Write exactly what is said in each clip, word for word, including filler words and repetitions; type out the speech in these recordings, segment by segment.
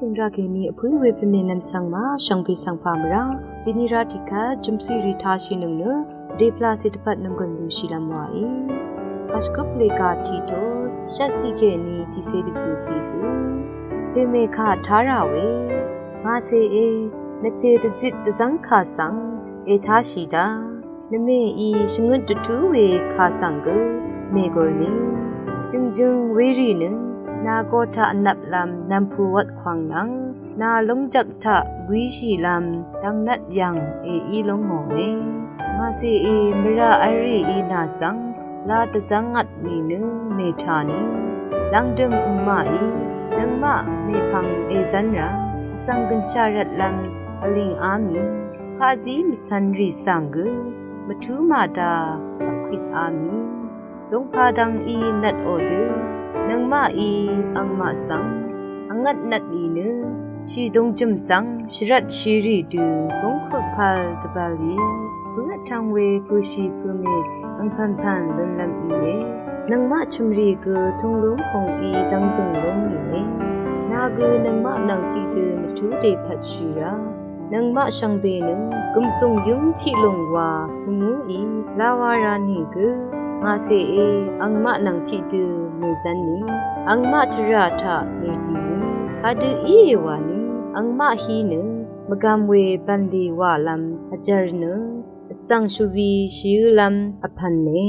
Nra kèní vpǿ we pvmè nvmchvng ma shvngbe svngpa mvrá dini ra tiqkvt jø̀mciq rì tāshì nøng nø dèpla cè dvpvt nvmgø̀n lushìlv́m wàí. Kashvgøp lèga tiqto shvtciq kèní tiqcé dvgø̀ zihø pèmè kà tārà we ngàcèe nvpè dvzit dvzv́ng kà svng ètāshì da. Nvmèí shvngøt dvtú we kà svng gø mègurni. Jø̀ngjø̀ng werì nø nàgo taq vnvplv́m nv̀mpù wvt kwàng nvng nà lúngjvk taq gwishìlv́m dvngnvt yv̀ng èí lúngòe. Ngàcèe mvrà v̄l rìí nà svng la dvzv́ngvt nìnø mètani. Lv̀ngdø̀m ø̀ngmaqí nøngmaq mèpvng èzv́nrá vsvng gø̀nshaq rvtlv́m vlìngá mì. Paqzí mvcv̄nrì svng gø mvtú màda vkwitá mì. Zungpà dvng í nvtò dø nøngmaqí angmaq svng vngvt nvt nìnø shìdung jø̀m svng shvrvt shìrì dø gungkuk pvl dvbvlí bǿ vtvng we pøshì pømè angpv̀npv̀n lúnlv́m íe. Nøngmaq chø̀mrì gø tunglúng pungí dv́ngzø̀ng lúng íe. Nà gø nøngmaq nvng tiqdø mvtú dèpvtshì rá nøngmaq shvngbe nø gv̀msùng yǿng tiqlùng wa mvngǿí lawa ra nìgø ngàcèe angmaq nvng tiqdø mèzv́nni angmaq tvrà taq mèdìni kadø íe wàni angmaq hí nø mvgàm we bv̀nlì wàlv́m vjvr nø vsvng shvwi shìǿlv́m vpv̀ne.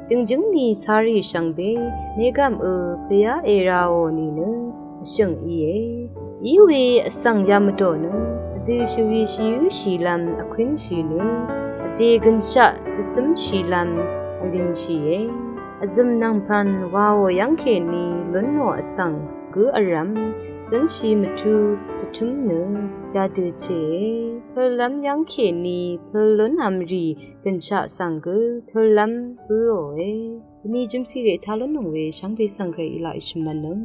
Jø̀ngjǿng ni carì shvngbe nègv̀mø pvyá èraò nìnø vshø̀ng íe. Íwe vsvng yamvdò nø vdø shvwi shìǿshìlv́m vkwínshì nø vdè gø̀nshaq dvcǿmshìlv́m vlingshìe. Vzø̀m nvngpv̀n waò yv́ng kèní lúnò vsvng gǿ vrv́m cúnshì mvtú dvtǿm nø yadø chèe. Tøllv́m yv́ng kèní pøl lúnv̄m rì gø̀nshaq svng gø tøllv́m bǿòe. Vní jø̀mciq rètá lúnnøng we shvngbe svng Gvray í laq í shvmv̄nnøng.